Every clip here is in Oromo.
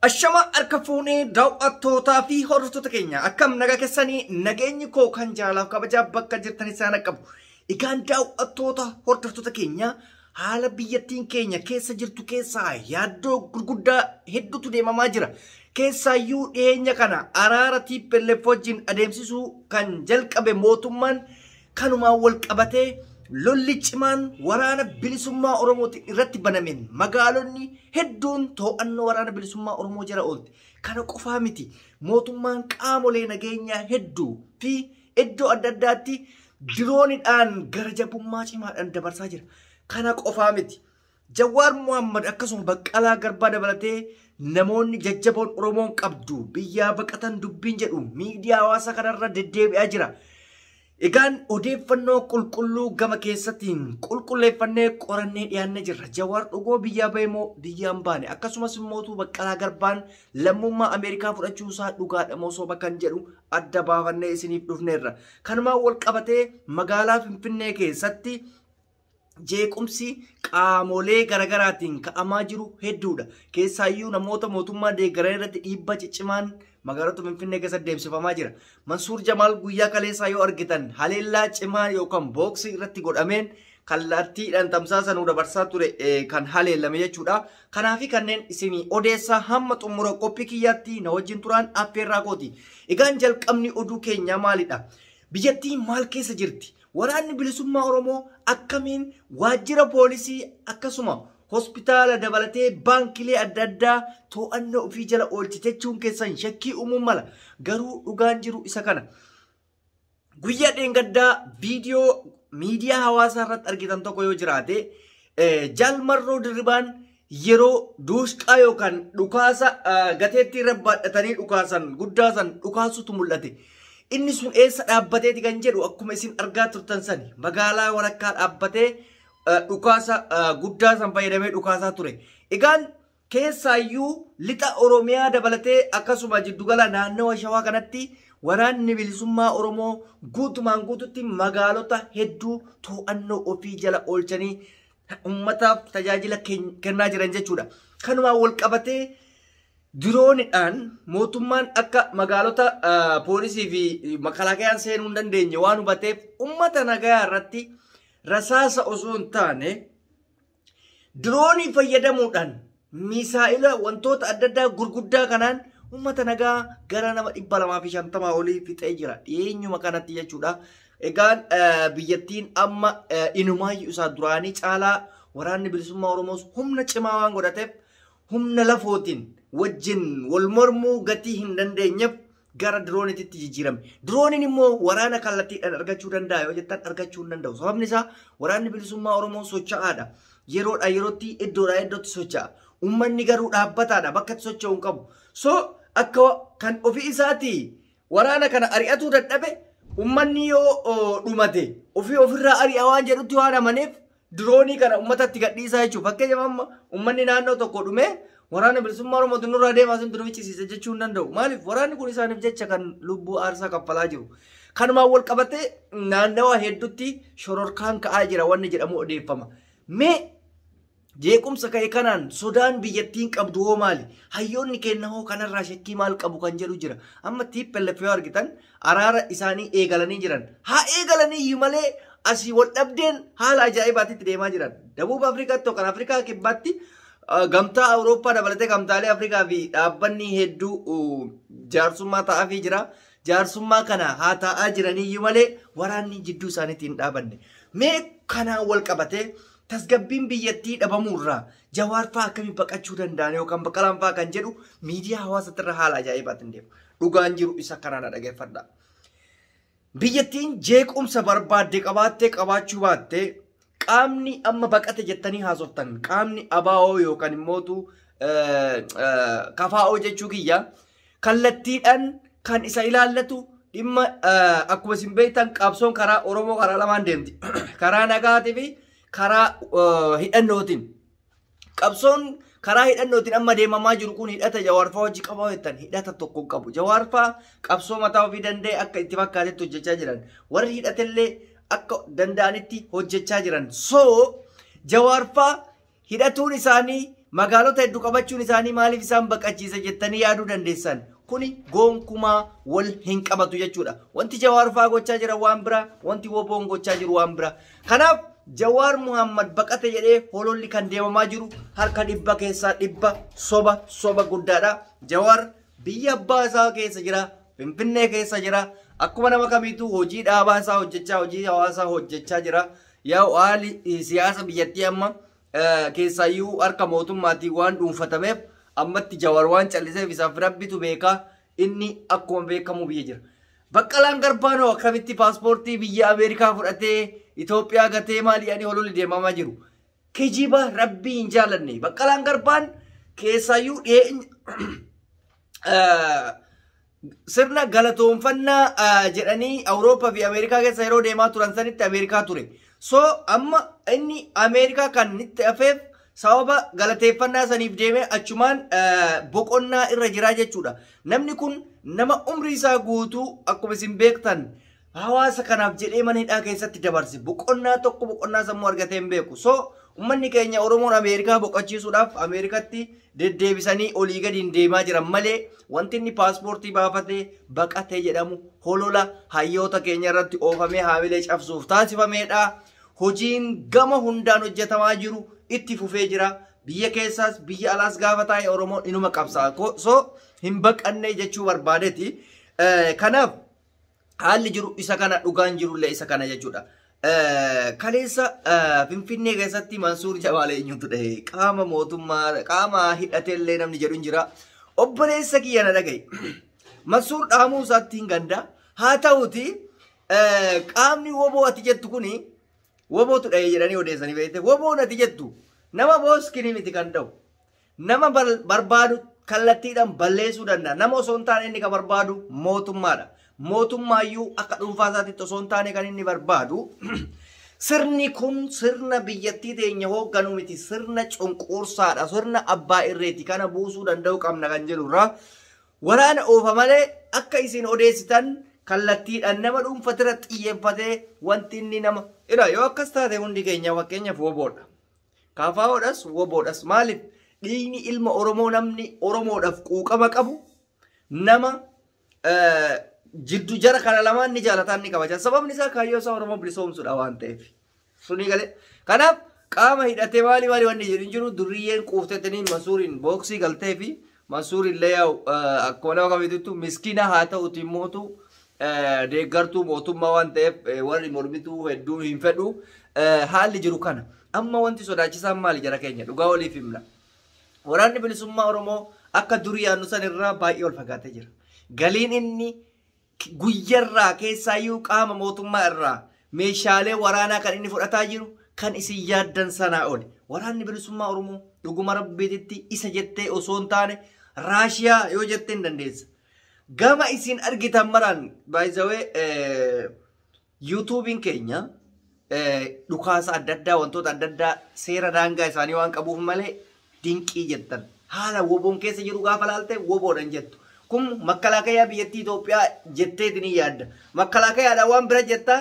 Ashama harka fuunee daawwattootaa fi hordoftoota keenya akkam nagaa keessanii nageenyi koo kan jaalalaaf kabajaa bakka jirtan isaan qabu. Egaan daawwattoota hordoftoota keenya haala biyyattiin keenya keessa jirtu keessaa yaaddoo gurguddaa hedduutu deemamaa jira. Keessaayyuu dhiyeenya kana araara TPLF wajjin adeemsisuu kan jalqabe mootummaan kanumaan wal qabatee lolli cimaan waraana bilisummaa Oromootiin irratti banameen magaalonni hedduun to'annoo waraana bilisummaa Oromoo jala oolte. Kana qofaa miti, mootummaan qaamolee nageenyaa hedduu fi iddoo adda addaatti diroonidhaan gara jabummaa cimaadhaan dabarsaa jira. Kana qofaa miti. Jawaar Mohaammed akkasuma Baqqalaa Garbaa dabalatee namoonni jajjaboon Oromoon qabdu biyyaa baqatan dubbiin jedhu miidiyaa hawaasaa kanarra deddeebi'aa jira. Egaan odeeffannoo qulqulluu gama keessattiin qulqulleeffannee qorannee dhiyaannee jirra. Jawaar dhugoo biyyaa bahe moo biyyaan baane? Akkasumas immoo Baqqalaa Garbaan lammummaa Ameerikaa fudhachuu isaa dhugaadha moo soba kan jedhu adda baafannee isiniif dhufneerra. Kanumaan wal qabatee magaalaa Finfinnee keessatti jeequmsi qaamolee garaagaraatiin ka'amaa jiru hedduudha. Keessaayyuu namoota mootummaa deeggaran irratti dhiibbaa ciccimaan magaalota Finfinnee keessatti deemsifamaa jira. Mansuur Jamaal guyyaa kaleessaa yoo argitan haleellaa cimaa yookaan booksii irratti godhameen kallattiidhaan tamsaasa nu dabarsaa ture kan haleellame jechuudha. Kanaafi kanneen isinii odeessaa hamma xumura qophii kiyyaatti na wajjin turaan affeerraa kooti. Egaan jalqabni oduu keenyaa maalidha? Biyyattiin maal keessa jirti? Waraanni bilisummaa Oromoo akkamiin waajjira poolisii akkasuma hospitaala dabalatee baankilee adda addaa to'annoo ofii jala oolche jechuun keessan shakkii uumuun mala. Garuu dhugaan jiru isa kana. Guyyaa dheengaddaa viidiyoo miidiyaa hawaasaa irratti argitan tokko yoo jiraate, Jaal Marroo Dirribaan yeroo duushqaa yookaan dhukaasa gateettii irra baadhatanii dhukaasan guddaasan dhukaasutu mul'ate. Inni sun eessa dhaabbateeti kan jedhu akkuma isin argaa turtan sani magaalaa walakkaa dhaabbatee dhukaasa guddaa san fayyadamee dhukaasaa ture. Egaan keessaayyuu lixa Oromiyaa dabalatee akkasuma jiddugala naannawa Shawaa kanatti waraanni bilisummaa Oromoo guutumaan guututti magaalota hedduu to'annoo ofii jala oolchanii uummataaf tajaajila kennaa jiran jechuudha. Kanumaan wal qabatee diroonidhaan mootummaan akka magaalota poolisii fi makalaakayaan seenuu hin dandeenye waan hubateef uummata nagayaa irratti rasaasa osoo hin taane diroonii fayyadamuudhaan misaa'ila wantoota adda addaa gurguddaa kanaan uummata nagaa gara nama 250 olii fixee jira dhiyeenyuma kanatti jechuudha. Egaan biyyattiin amma inumaayyuu isaa duraanii caalaa waraanni bilisummaa Oromoos humna cimaa waan godhateef humna lafootiin wajjin wal mormuu gatii hin dandeenyeef gara dirooniitti jijjiirame. Dirooniin immoo waraana kallattiidhaan argachuu danda'a yoo jettan argachuu hin danda'u. Sababni isaa waraanni bilisummaa Oromoo socho'aadha. Yeroodhaa yerootti iddoodhaa iddootti socho'a. Uummanni garuu dhaabbataadha. Bakka itti socho'u hin qabu. So akka kan ofii isaatii waraana kana ari'atuu dadhabe uummanni yoo dhumate ofii ofirraa ari'a waan jedhutti waan amaneef diroonii kana uummatatti gadhiisaa jechuudha. Fakkeenyaaf amma uummanni naannoo tokko dhumee waraana bilisummaa Oromootiin nurraa deemaa isin fichisiisa jechuu hin danda'u. Maaliif waraanni kun isaaniif jecha kan lubbuu aarsaa kaffalaa jiru. Kanumaan wal qabatee naannawa hedduutti shororkaan ka'aa jira wanni jedhamu odeeffama. Mee jeequmsa ka'e kanaan sodaan biyyattiin qabdu hoo maali? Hayyoonni kenna hoo kanarraa shakkii maal qabu kan jedhu jira. Amma TPLF yoo argitan araara isaanii eegalanii jiran. Haa eegalanii iyyuu malee asii wal dhabdeen haala ajaa'ibaatitti deemaa jiran. Dabuub Afrikaatti yookaan Afrikaa kibbaatti gamtaa Awurooppaa dabalatee gamtaalee Afrikaa fi dhaabbanni hedduu jaarsummaa ta'aafii jira. Jaarsummaa kana haa taa'aa jiraniyyuu malee waraanni jidduu isaaniitti hin dhaabanne. Mee kanaan wal qabatee tasgabbiin biyyattii dhabamuurraa Jawaar fa'aa akkamiin baqachuu danda'an yookaan Baqqalaan fa'aa kan jedhu miidiyaa hawaasaatti irra haala ajaa'ibaatiin deema. Dhugaan jiru isa kanaan dhageeffadha. Biyyattiin jeequmsa barbaadde qabaattee qabaachuu baattee qaamni amma baqate jettanii haasoftan qaamni ABO yookaan immootu KFO jechuu kiyya kallattiidhaan kan isa ilaallatu dhimma akkuma isin beektan qabsoon karaa Oromoo karaa lamaan deemti. Karaa nagaatii fi karaa hidhannootiin. Qabsoon karaa hidhannootiin amma deemamaa jiru kun hidhata Jawaar fa'aa hojii qabaa jettan hidhata tokko hin qabu. Jawaar fa'aa qabsoo mataa ofii danda'e akka itti fakkaatetti hojjechaa jiran. Warri hidhatellee akka danda'anitti hojjechaa jiran. So Jawaar fa'aa hidhatuun isaanii Magaalota hedduu qabachuun isaanii maaliif isaan baqachiisa jettanii yaaduu dandeessan. Kuni gonkumaa wal hin qabatu jechuudha. Wanti Jawaar fa'aa gochaa jira waan biraa, wanti Woboon gochaa jiru waan biraa. Kanaaf Jawaar Muhammad baqate jedhee hololli kan deemamaa jiru harka 100 keessaa 100 soba soba guddaadha. Jawaar biyya abbaa isaa keessa jira, Finfinnee keessa jira. Akkuma nama kamiituu hojii dhaabaa isaa hojjechaa, hojii hawaasaa hojjechaa jira. Yaa haalli siyaasa biyyattii amma keessaayyuu harka mootummaatiin waan dhuunfatameef ammatti Jawaar waan calliseef isaaf rabbitu beekaa, inni akkuma beekamu biyya jira. Baqqalaan Garbaanoo akkamitti paaspoortii biyya Ameerikaa fudhatee Itoophiyaa gatee maali jedhanii hololli deemamaa jiru. Kijiba rabbii hin jaalanne. Baqqalaan Garbaan keessaayyuu dhiyeenya sirna galatoonfannaa jedhanii Awurooppaa fi Ameerikaa keessa yeroo deemaa turan sanitti Ameerikaa ture. So amma inni Ameerikaa kan itti hafeef sababa galateeffannaa saniif deemee achumaan boqonnaa irra jira jechuudha. Namni kun nama umrii isaa guutuu akkuma isin beektan hawaasa kanaaf jedhee mana hidhaa keessatti dabarse. Boqonnaa tokko boqonnaa sammuu argatee hin beeku. So uummanni keenya Oromoon Ameerikaa boqochiisuudhaaf Ameerikatti deddeebisanii olii gadi hin deemaa jiran malee wanti inni paaspoortii baafatee baqatee jedhamu holola hayyoota keenya irratti oofamee haamilee cabsuuf taasifamedha. Hojiin gama hundaan hojjetamaa jiru itti fufee jira. Biyya keessaas biyya alaas gaafa taa'e Oromoon inuma qabsaa. So hin baqanne jechuu barbaadeeti. Kanaaf haalli jiru isa kana, dhugaan jirullee isa kana jechuudha. Kaleessa Finfinnee keessatti Mansuur Jamaal eenyutu dhahe, qaama mootummaa qaama hidhateellee namni jedhu hin jira. Obboleessa kiyya na dhagaye. Mansuur dhahamuu isaatti hin ganda. Haa ta'uti qaamni woboo ati jettu kuni wobootu dhahe jedhanii odeessanii beekte. Woboon ati jettu nama booskini miti kan dha'u. Nama barbaadu kallattiidhaan balleessuu danda'a. Nama osoo hin taane inni kan barbaadu mootummaadha. Mootummaayyuu akka dhuunfaa isaatitti osoo hin taane kan inni barbaadu sirni kun sirna biyyattii teenya hoogganu miti, sirna cunqursaadha, sirna abbaa irreeti, kana buusuu danda'u qabna kan jedhurraa waraana oofa malee akka isin odeessitan kallattiidhaan nama dhuunfatira xiyyeeffatee wanti inni nama ira yoo akkas taate hundi keenya fakkeenyaaf woboodha. Kaafaa'oodhas woboodhas maaliif dhiigni ilma Oromoo namni Oromoodhaaf quuqama qabu nama jiddu jara kana lamaan ni jaalataan ni kabajan. Sababni isaa kaayyoo isaa Oromoo bilisoomsuudha waan ta'eef. Sunii galee. Kanaaf qaama hidhatee maali maali wanni jedhu hin jiru, durriyyeen quuftetanii Mansuuriin booksii galtee fi Mansuur illee yaa'u akkuma nama kamiituttu miskiina haa ta'uti immootu deeggartuu mootummaa waan ta'eef warri mormituu hedduu hin fedhu. Haalli jiru kana. Amma wanti sodaachisaan maali jara keenya, dhugaa waliif himna. Waraanni bilisummaa Oromoo akka durii yaadnu san irraa baay'ee ol fagaatee jira. Galiin inni guyyarraa keessaayyuu qaama mootummaa irraa meeshaalee waraanaa kan inni fudhataa jiru kan isin yaaddan sanaa oli. Waraanni bilisummaa Oromoo dhuguma rabbiititti isa jettee osoo hin taane Raashiyaa yoo jettee hin dandeessa. Gama isin argitan maraan baay'isawee yuutuubiin keenya dhukaasa adda addaa wantoota adda addaa seera daangaa isaanii waan qabuuf malee dinqii jettan. Haala woboon keessa jiru gaafa laalte woboodhan jettu. Kun makkalaakayaa biyyattii Itoophiyaa jetteeti ni yaadda. Makkalaakayaadhaan waan bira jetta,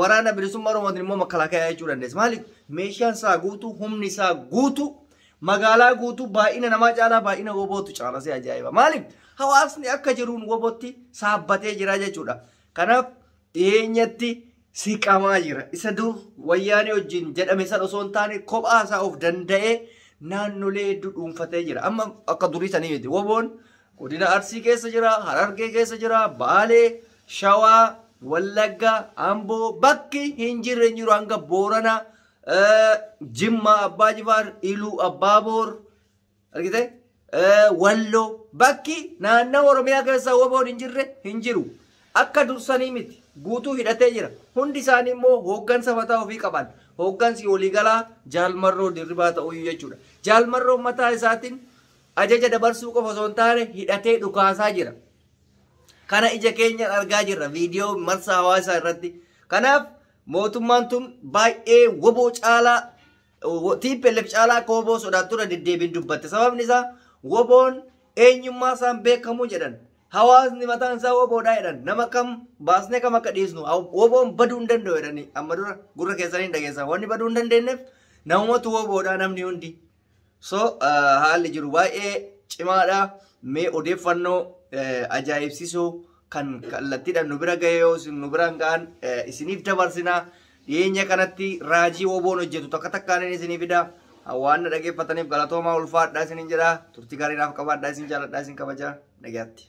waraana bilisummaa Oromootiin immoo makkalaakayaa jechuu dandeessa. Maaliif meeshaan isaa guutuu, humni isaa guutuu, magaalaa guutuu baay'ina namaa caalaa baay'ina wobootu caala si ajaa'iba. Maaliif hawaasni akka jiruun wobootti saabbatee jira jechuudha. Kanaaf dhiyeenyatti siqamaa jira. Isa dur wayyaanee wajjin jedhame san osoo hin taane kophaa isaa of danda'ee naannolee hedduu dhuunfatee jira. Amma akka durii sanii miti. Woboon godina Arsii keessa jira, Harargee keessa jira, Baalee, Shawaa, Wallagga, Amboo bakki hin jirre hin jiru hanga Booranaa, Jimmaa, Abbaa Jifaar, Iluu, Abbaa Boor, argite? Walloo bakki naannoo Oromiyaa keessa woboon hin jirre hin jiru. Akka dursanii miti. Guutuu hidhatee jira. Hundi isaanii immoo hooggansa mataa ofii qaban. Hooggansi waliigalaa Jaalmarroo Dirribaa ta'uu jechuudha. Jaalmarroo mataa isaatiin ajaja dabarsuu qofa osoo hin taane hidhatee dhukaasaa jira. Kana ija keenyaan argaa jirra viidiyoo marsaa hawaasaa irratti. Kanaaf mootummaan tun baay'ee woboo caalaa TPLF caalaa akka woboo sodaattuudha deddeebiin dubbatte. Sababni isaa woboon eenyummaa isaan beekamu jedhan. Hawaasni mataan isaa woboodhaa jedhan. Nama kam baasnee kam akka dhiisnu woboon baduu hin danda'u jedhanii amma dura gurra keessanii hin dhageessan. Wanni baduu hin dandeenyeef namumatu woboodhaa namni hundi. So haalli jiru baay'ee cimaadha. Mee odeeffannoo ajaa'ibsiisoo kan kallattiidhaan nu bira ga'e yoo isin nu biraan ga'an isiniif dabarsina. Dhiyeenya kanatti raajii woboon hojjetu takka takkaan inni isinii fida. Waan na dhaggeeffataniif galatoomaa, ulfaadhaa isiniin jedha. Turtii gaarii naaf qabaadhaa, isin jaaladhaa, isin kabajaa. Nagaatti.